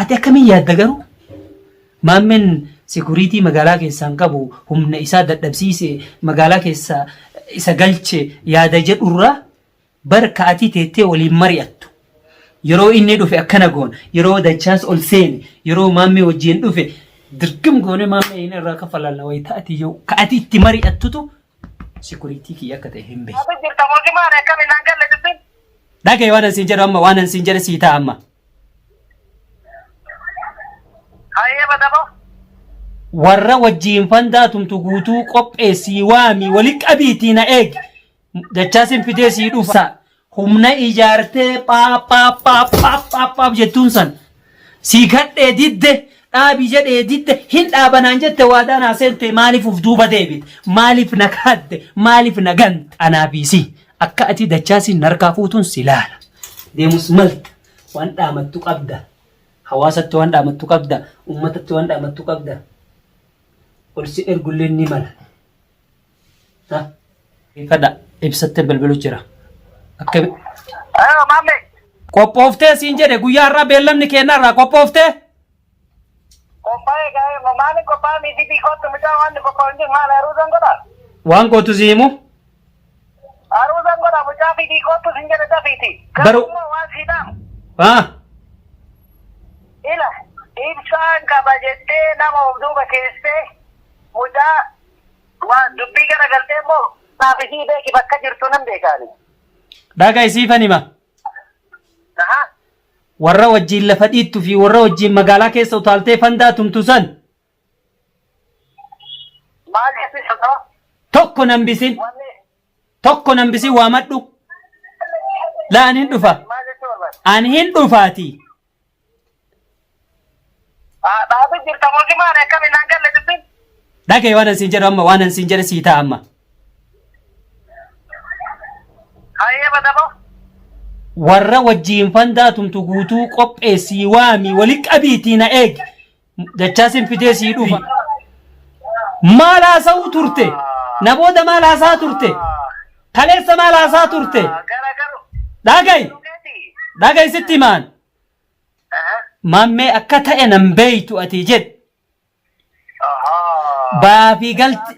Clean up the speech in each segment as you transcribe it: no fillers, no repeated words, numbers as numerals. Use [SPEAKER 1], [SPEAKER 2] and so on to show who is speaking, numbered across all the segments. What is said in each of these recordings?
[SPEAKER 1] Ati akkamiin yaadda garuu? Maammeen sikuriitii magaalaa keessaan qabu humna isaa dadhabsiise magaalaa keessa isa galche yaada jedhurraa bar ka ati teettee waliin mari'attu. Yeroo inni dhufe akkana goona. Yeroo Dachaas ol seene, yeroo Maammee wajjin dhufe dirqim goone Maammee inni irraa kaffalanna wayita ati yoo ka ati itti mari'attutu sikuriitii kiyya akka ta'e hin beeku.
[SPEAKER 2] Ati jirta mootummaan akkamiin naan galle dubbiin?
[SPEAKER 1] Dhaga'i waan an siin jedhu amma waan an siin jedhe sii ta'a amma.
[SPEAKER 2] Hayyee badaboo.
[SPEAKER 1] Warra wajjiin fandaa tumtu guutuu qopheessii waami wali qabiitii na eegi. Dachaasin fidee sii dhufa. Humna ijaartee phaap phaap phaap phaap phaap phaap jettuun san. Sii kadhee didde dhaabi jedhee didde hin dhaabanaan jette waadaa naa seente maaliif uf duuba deebite maaliif na kaadde maaliif na gante anaa fi si akka ati dachaasiin narkaa fuutuun si laala. Deemus malta waan dhaamattu qabda. Hawaasatti waan dhaamattu qabda. Uummatatti waan dhaamattu qabda. Ol si ergullee ni mala. Ha? Fadha ibsattee balbalu jira. Akka
[SPEAKER 2] Ayoo maammee.
[SPEAKER 1] qophooftee siin jedhe guyyaa har'aa beellamni keenya irraa qophooftee?
[SPEAKER 2] Qophaa'ee gaa'ee maaliin qophaa'ee miti biikootti mucaa waan qophaa'u hin jiru maal aruuzan godhaa?
[SPEAKER 1] Waan gootu si himu?
[SPEAKER 2] Aruuzan godhaa mucaa fi biikootti sin jedhe dafiiti.
[SPEAKER 1] Baru-
[SPEAKER 2] Garuu immoo waan sii dhaamu.
[SPEAKER 1] Haa?
[SPEAKER 2] Ila ibsaan qaba jettee nama of duuba keessee mucaa waan dubbii gara galtee immoo naaf isii beeki bakka jirtu nan beekaani.
[SPEAKER 1] Dhaga isiifan hima.
[SPEAKER 2] Aha.
[SPEAKER 1] Warra wajjiin lafa dhiittu fi warra wajjiin magaalaa keessa utaaltee fandaa tumtu san
[SPEAKER 2] Maal jechuudha?
[SPEAKER 1] tokko nan bisin
[SPEAKER 2] Wanni
[SPEAKER 1] tokko nan bisin waamadhu. Laa ani hin dhufa.
[SPEAKER 2] maal jechuu barbaada?
[SPEAKER 1] Ani hin dhufaati.
[SPEAKER 2] Dhaabii jirta mootummaan akkamiin naan galle dubbiin?
[SPEAKER 1] Dhaga'i waan an siin jedhu amma waan an siin jedhe sii ta'a amma.
[SPEAKER 2] Hayyee badaboo.
[SPEAKER 1] Warra wajjiin fandaa tumtu guutuu qopheessii waami wali qabiitii na eegi. Dachaasin fidee sii dhufa. Maal haasa'uu turte? Na booda maal haasaa turte? Kaleessa maal haasaa turte?
[SPEAKER 2] Gara garu.
[SPEAKER 1] Dhaga'i! Dhaga'i sitti himaan. Maammee akka ta'e nan beeytu ati jedhi. Bayaa fi galti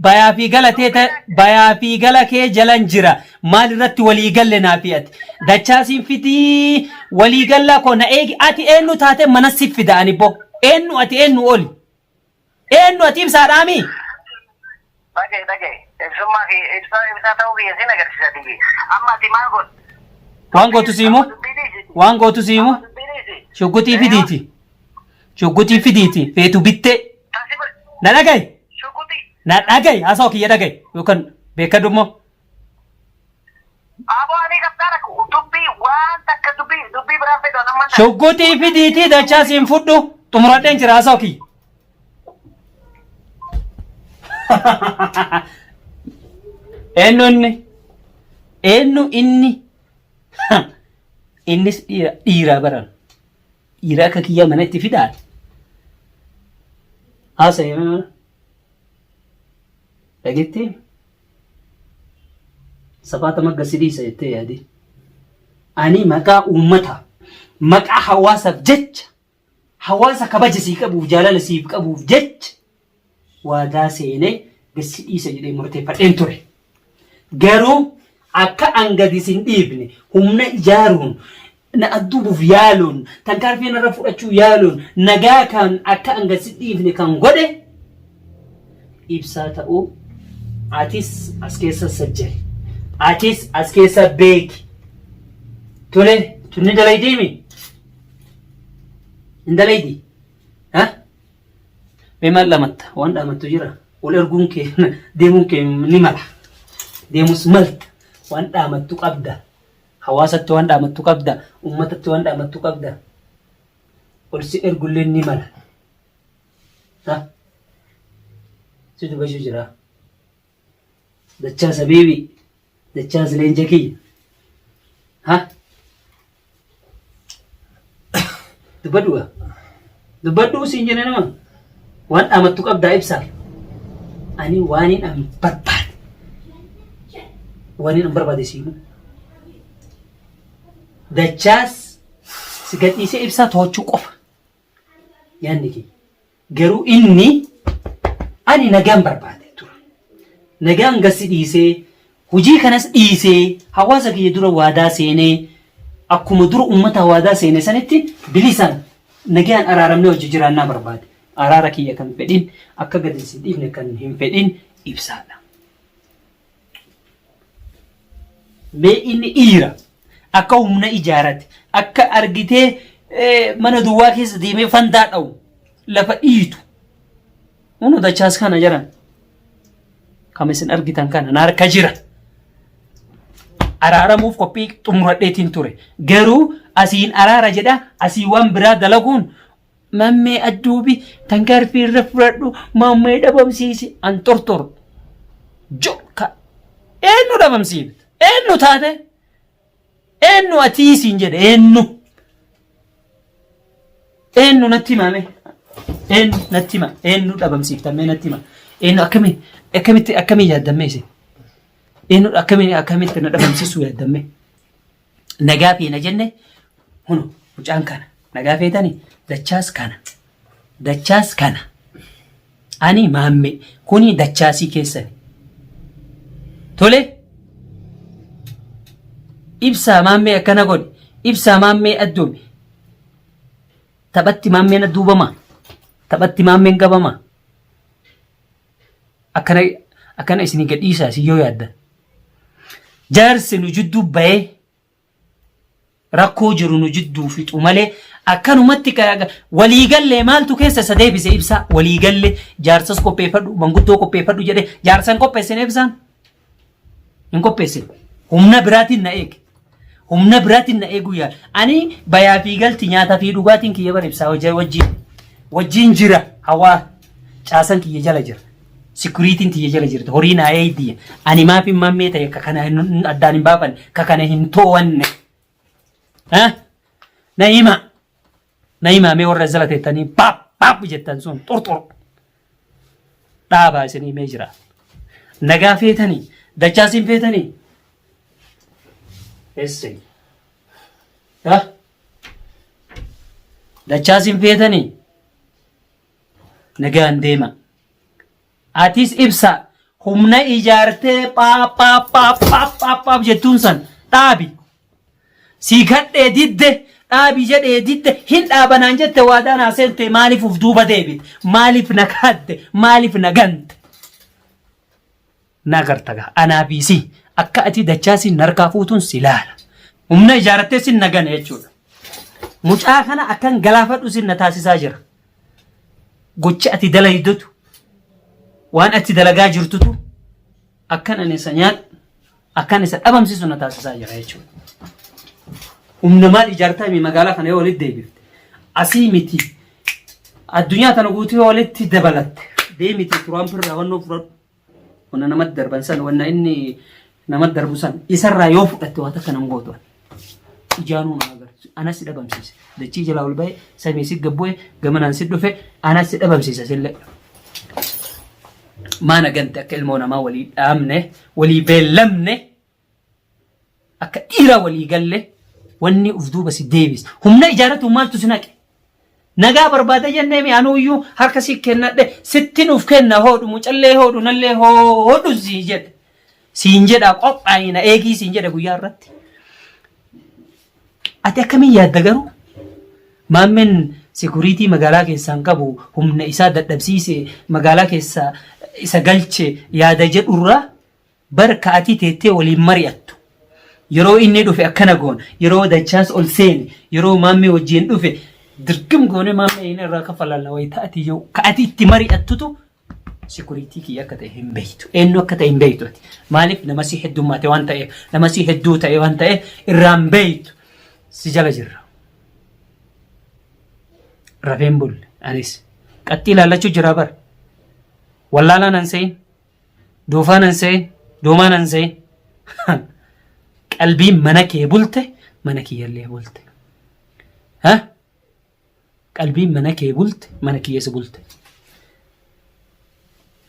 [SPEAKER 1] bayaa fi galatee ta bayaa fi gala kee jalan jira maal irratti walii galle naa fi ati dachaasiin fidii walii gallaa koo na eegi ati eenyu taate mana si fida ani bo eenyu ati eenyu oli eenyu ati ibsaadhaami
[SPEAKER 2] Dhaga'i dhaga'i. Ibsummaa fi ibsaa ibsaa ta'uu kiyya sin agarsiisa biyyi. Amma ati maal godhu?
[SPEAKER 1] Waan gootu si himu? Waan gootu si himu? Shugguxii fidiiti. Shugguxii fidiiti. Feetu bittee. Na dhaga'i. Na dhaga'i. Haasawaa kiyya dhaga'i. Yookaan beekadhu immoo.
[SPEAKER 2] Aboo ani qabxaara dubbii waan takka dubbii dubbii biraan fedhu amma.
[SPEAKER 1] Shugguxii fidiitii dachaa siin fudhu. Xumuradheen jira haasawaa kiyya. Eenyu inni? Eenyu inni? Innis dhiira dhiiraa baran. Dhiira akka kiyyaa mana itti fidaa. Haasa'e mana. Dhageettee? Safaata magga si dhiisa jettee yaadi. Ani maqaa uummata, maqaa hawaasaaf jecha Hawaasa kabaja sii qabuuf jaalala siif qabuuf jecha waadaa seenee gad si dhiisa jedhee murteeffadheen ture. Garuu akka an gadi sin dhiifne humna ijaaruun na addubuuf yaaluun tankaarfii narra fudhachuu yaaluun nagaa kan akka an gad si dhiifne kan godhe ibsaa ta'uu atis as keessa sajjali. Atis as keessa beeki. Tole tunni dalaydeemi. Hin dalaydi? Ha? Mee maal dhamatta? Waan dhaamattu jira. Wal erguun kee deemuun kee ni mala. Deemus malta. Waan dhaamattu qabda. Hawaasatti waan dhaamattu qabda. Uummatatti waan dhaamattu qabda. Ol si ergullee ni mala. Ha? Si dubbachuu jira. Dachaas habiibi. Dachaas leenca kiyya. Ha? Dubbadhu gaa. Dubbadhu siin jedhe nama. Waan dhaamattu qabdaa ibsaa. Ani waanin an barbaade. Waanin an barbaade siin. Dachaas si gadhiisee ibsaa to'achuu qofa. Yaanni kiyya. Garuu inni ani nagaan barbaade ture. Nagaan gasi dhiisee hojii kanas dhiisee hawaasa kiyya dura waadaa seenee akkuma dura uummata waadaa seene sanitti bilisaan nagaan araaramnee hojii jiraannaa barbaade. Araara kiyya kan fedhin akka gadi sin dhiifne kan hin fedhin ibsaadha. Mee inni dhiira akka humna ijaarate akka argitee mana duwwaa keessa deemee fandaa dha'u lafa dhiitu. Unu dachaas kana jiran. Kam isin argitan kana na harka jira. Araaramuuf qophii xumuradheetiin ture. Garuu asiin araara jedha asii waan biraa dalaguun mammee adduubi tankaarfii irra fudhadhu mammee dhabamsiisi an tortor. Joka eenyu dhabamsiifte? Eenyu taate? Eenyu atii siin jedhe eenyu? Eenyu natti himame? Eenyu natti hima? Eenyu dhabamsiiftamee natti hima? Eenyu akkamiin akkamitti akkamiin yaaddammee isin? Eenyu akkamiin akkamitti na dhabamsiisuu yaaddammee? Nagaa feena jenne hunu mucaan kana nagaa feetani dachaas kana dachaas kana ani maamme kuni dachaasii keessani. Tole ibsaa maammee akkana godhi ibsaa maammee addoomi taphatti maammeen adduubama taphatti maammeen qabama akkana akkana isinii gadhiisaa isin yoo yaaddan. Jaarsi nu jidduu bahee rakkoo jiru nu jidduu fixu malee akkanumatti waliigallee maaltu keessa isa deebise ibsaa waliigallee jaarsas qopheeffadhu manguddoo qopheeffadhu jedhee jaarsa hin qopheessine ibsaan hin qopheessine humna biraatiin na eege humna biraatiin na eeguu yaala ani bayaa fi galti nyaataa fi dhugaatiin kiyya bara ibsaa wajjin wajjin jira hawaa caasan kiyya jala jira. Sikuriitiin tiyya jala jirti. Horii naa eeydi. Ani maaf hin mammee ta'e ka kana addaan hin baafanne ka kana hin too'anne. Ha? Na hima. Na himaa mee warra jala teettanii baap baap jettan sun xurxur. Dhaabaa isinii mee jira. Nagaa feetanii dachaasiin feetanii. Essee. Ha? Dachaasiin feetanii. Nagaan deema. Atis ibsa humna ijaartee phaap phaap phaap phaap phaap phaap jettuun san dhaabi. Sii kadhee didde dhaabi jedhee didde hin dhaabanaan jette waadaa naa seente maaliif uf duuba deebite maaliif na kaadde maaliif na gante. Na agarta gaa anaa fi si akka ati dachaa sin narkaa fuutuun si laala. Humna ijaarattee sin na gane jechuudha. Mucaa kana akkan galaafadhu sin na taasisaa jira. Gocha ati dalaydutu waan ati dalagaa jirtutu akkan ani isa nyaadhu akkan isa dhabamsiisu na taasisaa jira jechuudha. Humna maal ijaartaa mi magaalaa kana yoo walitti deebifte asii miti addunyaa tana guutuu yoo walitti dabalatte deemiti Tiraamp irraa wannoo fudhadhu. Wanna namatti darban san wanna inni namatti darbu san isarraa yoo fudhatte waa takka nan gootu. Ijaanuu na agarsiisu. Anas si dhabamsiise. Dachii jalaa ol ba'e samii si gabbu'e gamanaan si dhufe anas si dhabamsiisa sillee. Maana gante akka ilmoo namaa walii dhaamne walii beellamne Akka dhiiraa walii galle wanni uf duuba si deebisa. Humna ijaarratu maaltu si naqe? Nagaa barbaada jennee mi anuuyyuu harka si kennadhe sittin uf kenna hoodhu mucallee hoodhu nallee hoodhu sii jedhe. Siin jedha qophaa'i na eegii siin jedhe guyyaa irratti. Ati akkamiin yaadda garuu? Maammeen sikuriitii magaalaa keessaan qabu humna isaa dadhabsiise magaalaa keessa isa galche yaada jedhurraa Bar ka ati teettee waliin mari'attu. Yeroo inni dhufe akkana goona. Yeroo dachaas ol seene. Yeroo maammee wajjin dhufe dirqim goone maammee inni irraa kaffalanna wayita ati yoo ka ati itti mari'attutu sikuriitii kiyya akka ta'e hin beektu. Eenyu akka ta'e hin beektu ati. Maaliif nama si heddummaate waan ta'eef nama si hedduu ta'e waan ta'eef irraa hin beektu. Si jala jirra. Rafeen bulle anis. Qaxxii ilaallachuu jira bar. Wallaalaa nan se'in. Doofaa nan se'in, doomaa nan se'in. Qalbiin mana kee bulte, mana kiyyallee bulte. Ha? Qalbiin mana kee bulte, mana kiyyas bulte.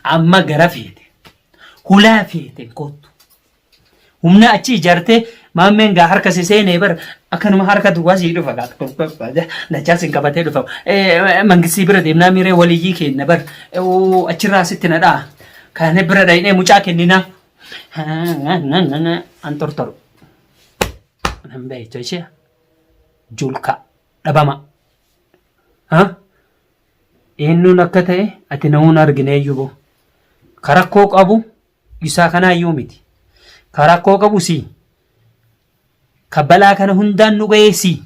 [SPEAKER 1] Amma gara feete, hulaa feete kottu. Humna achi ijaartee Maammeen gaa harka si seenee bar akkanuma harka duwwaa sii dhufa gaa dachaa sin qabatee dhufa. Mangistii bira deemnaa miiree waliyyii kenna bar achirraa sitti na dha'a. Kana bira dhaynee mucaa kenninaa. An tortoru. Nan beektu ishee julka dhabama. Eenyuun akka ta'e ati namuun argineeyyuu boo. Ka rakkoo qabu isaa kanaayyuu miti. Ka rakkoo qabu sii. Ka balaa kana hundaan nu ga'ee sii.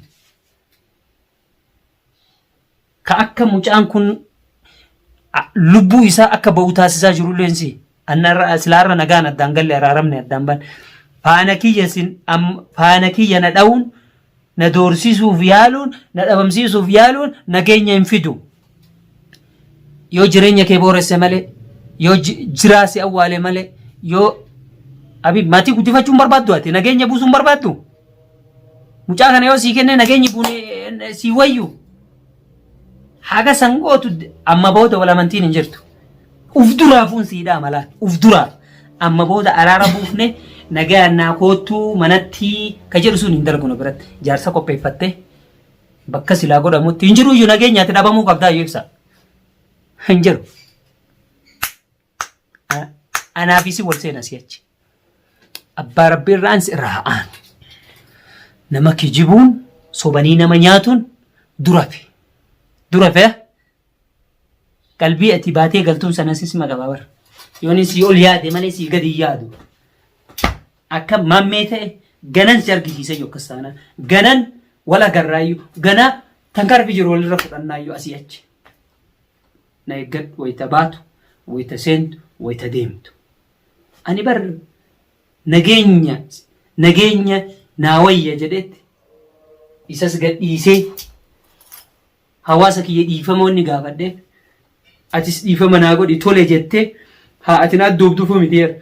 [SPEAKER 1] Ka akka mucaan kun lubbuu isaa akka ba'u taasisaa jirulleen sii. Anna silaarra nagaan addaan galle araaramne addaan ban. Faana kiyya sin faana kiyya na dha'uun na doorsisuuf yaaluun na dhabamsiisuuf yaaluun nageenya hin fidu. Yoo jireenya kee booresse malee yoo jiraa si awwaale malee yoo abi maatii guddifachuu hin barbaaddu ati nageenya buusuu hin barbaaddu. Mucaa kana yoo sii kenne nageenyi buune sii wayyu. Haga san gootu amma booda wal amantiin hin jirtu. Uf duraafuun sii dhaama laal. Uf duraaf. Amma booda araara buufne nagaan naa koottuu manatti ka jedhu sun hin dalgu nu biratti. Jaarsa qopheeffattee bakka silaa godhamutti hin jiru iyyuu nageenya ati dhabamuu qabdaa iyyuu ibsa. Hin jiru. Anaaf isin wal seena si'achi. Abbaa rabbii irraa ansi irraa haa aanu. Nama kijibuun sobanii nama nyaatuun dura fe. Dura fe qalbii ati baatee galtuun sanas sima qaba bara. Yoon sii ol yaade malee sii gadi hin yaadu. Akka mammee ta'e ganan si argisiisa iyyuu akkas taanaan. Ganan wal agarraayyuu ganaa tankarfi jiru walirra fudhannaayyuu asii achi. Na eeggadhu wayita baatu, wayita seentu, wayita deemtu. Ani bar nageenya nageenya naa wayya jedhetti isas gadhiisee hawaasa kiyya dhiifama wanni gaafadheef atis dhiifama naa godhi tole jettee haa ati na adduubduufuu miti yeera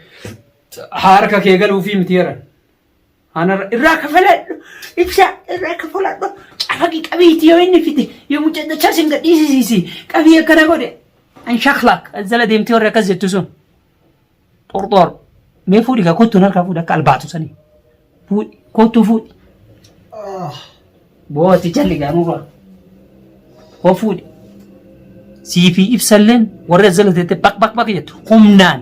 [SPEAKER 1] haa harka kee galuufii miti yeeran Anarra irraa kafaladhu ibsa irraa kafaladhu cafaqi qabiiti yoo inni fide yoo mucaa dachaa sin gadhiisisiisi qabii akkana godhe an shaklaak jala deemtee warri akkas jettu sun xorxoor mee fuudhi kaa kottuun harkaa fuudhi akka albaatu sanii fuudhi kottuu fuudhi booti jalli gaa nurraa koo fuudhi sii fi ibsalleen warri as jala teette baq baq baq jettu humnaan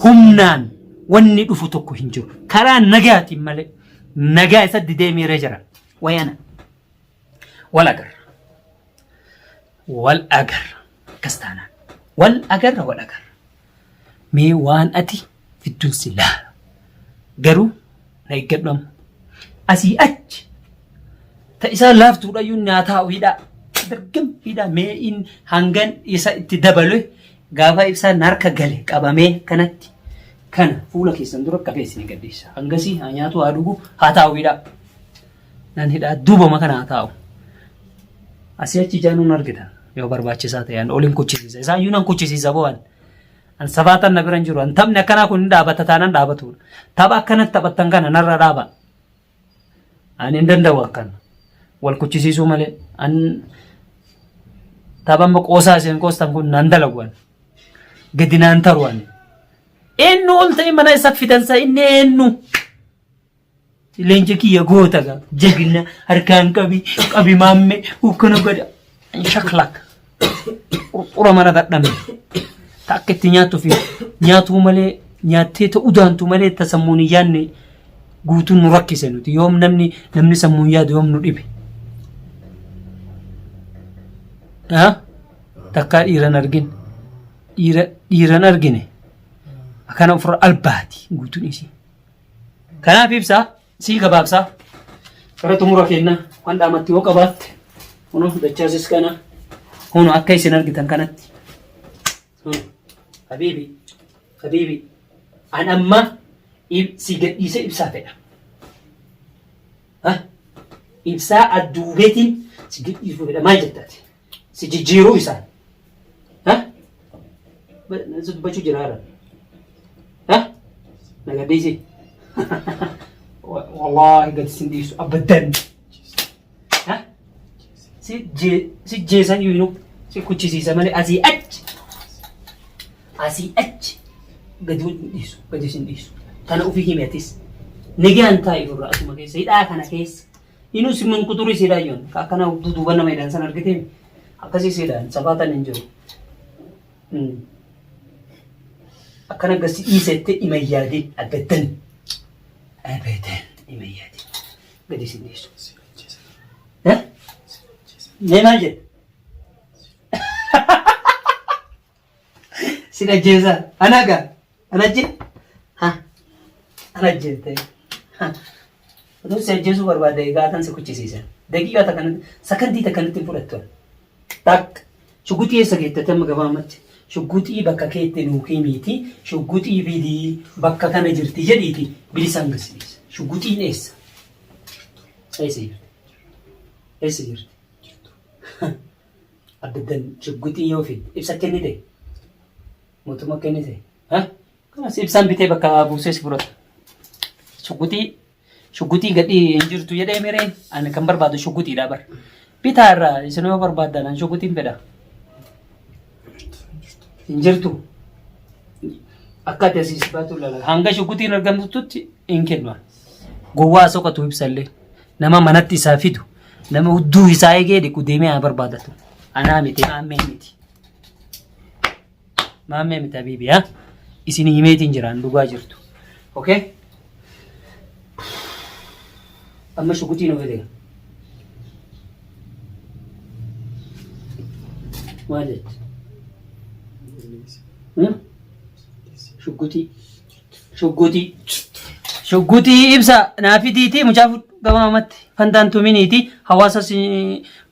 [SPEAKER 1] humnaan Wanni dhufu tokko hin jiru. Karaa nagaatiin malee nagaa isa didee miiree jira. Wayana. Wal agarra. Wal agarra. Akkas taanaan. Wal agarra wal agarra. Mee waan ati fidduun si laala. Garuu na eeggadhu amma. Asii achi ta isaa laaftuudha iyyuu nyaataa hidhaa. Dirgam hidhaa mee in hangan isa itti dabale Gaafa ibsaan harka gale qabamee kanatti kana fuula keessan dura qabee isin gadhiisa. Hangasii haa nyaatu haa dhugu haa taa'u hidhaa. Nan hidhaa duubama kana haa taa'u. Asii achi ijaan argitan yoo barbaachisaa ta'e an olin kuchisiisa. Isaan iyyuu nan kuchisiisa bo'an. An sabaatan na bira hin jiru. An taphni akkanaa kun hin dhaabata taanaan dhaabatudha. Tapha akkanatti taphattan kana narra dhaaba. Ani hin danda'u akkana. Wal kuchisiisuu malee. An tapha amma qoosaa isin qoostan kun naan dalagu ani. Gadi naan taru ani. Eenyu ol ta'e mana isa fidansa inni eenyu. Leenca kiyya goota gaa jagna harkaan qabi qabi maamme hukkana godha. Shaklak. Qurqura mana dadhabne. Ta akka itti nyaattu fi nyaatuu malee nyaattee ta'uu daantu malee ta sammuun hin yaadne guutuun nu rakkise nuti yoom namni namni sammuun yaadu yoom nu dhibe. Ha? Takkaa dhiiran argin dhiira dhiiran argine akkana ofirra albaati guutuun isii. Kanaaf ibsaa sii gabaabsaa gara xumura keenna waan dhaamatti yoo qabaatte kunoo dachaasis kana kunoo akka isin argitan kanatti kunoo habiibi habiibi an amma si gadhiisee ibsaa fedha. Ha? Ibsaa adduubeetiin si gadhiisuu fedha maal jettaati? Si jijjiiruu isaan. Ha? Si dubbachuu jira haadha. Ha? Na gadhiisi. Wallaahi gadi sin dhiisu abaddan. Ha? Si jee si jeesan iyyuu si kuchisiisa malee asii achi. Asii achi gadi hin dhiisu gadi sin dhiisu. Kana ofii himi atis. Nigayaan taa'i ofirraa asuma keessa hidhaa kana keessa. Inuu si mankuturii si hidhaa jiran. Akkana duuba nama hidhan san argitee akkasii si hidhaan safaatan hin jiru. Akkana gasi dhiisetti ima yaadin abadan. Abadan ima yaadin. Gadi si dhiisu. Eh? Mee maal jedhe? Sin ajjeesa. Ana gaa. Ana ajjee? Ha. Ana ajjeeste. Ha. Utuu si ajjeesuu barbaadde egaa atan si kuchisiisa. Daqiiqaa takkanatti sakandii takkanatti hin fudhattu. Takka. Shugguxii eessa keettatti amma gabaabumatti? Shugguxii bakka keette nuu himiiti. Shugguxii fidii bakka kana jirti jedhiiti bilisaan gasi dhiisa. Shugguxiin eessa? Eessa jirti? Eessa jirti? Abiddan shugguxii yoo fidde ibsa kennite? Mootummaa kennite? Ha? Kanas ibsaan bitee bakka buusee si fudhata. Shugguxii shugguxii gadhii hin jirtu jedhee miree ani kan barbaadu shugguxiidha bar. Bitaa irraa isin yoo barbaaddan ani shugguxiin fedha. Hin jirtu. Akka ati asii si baatu lala. Hanga shugguxiin argamtutti hin kennu. Gowwaa soqatu ibsallee. Nama manatti isaa fidu. Nama hudduu isaa eegee dhiqu deemee haa barbaadatu. Anaa miti maammee miti. Maammee miti habiibi haa. Isin himeetiin jiraan dhugaa jirtu. Okay? Amma shuguxii nu fide. Maal jette? Shugguxii. Shugguxii. Shugguxii ibsa naa fidiitii mucaa fudhu gabaabumatti fantaan tuminiiti hawaasa si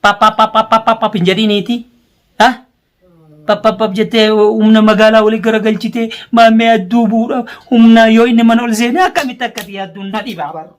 [SPEAKER 1] pap pap pap pap pap pap hin jedhiniiti. Ha? Pap pap pap jettee humna magaalaa walii garagalchitee maammee adduu bu'uudhaaf humna yoo inni mana ol seenee akkamitti akkati yaadduun na dhibaa bara.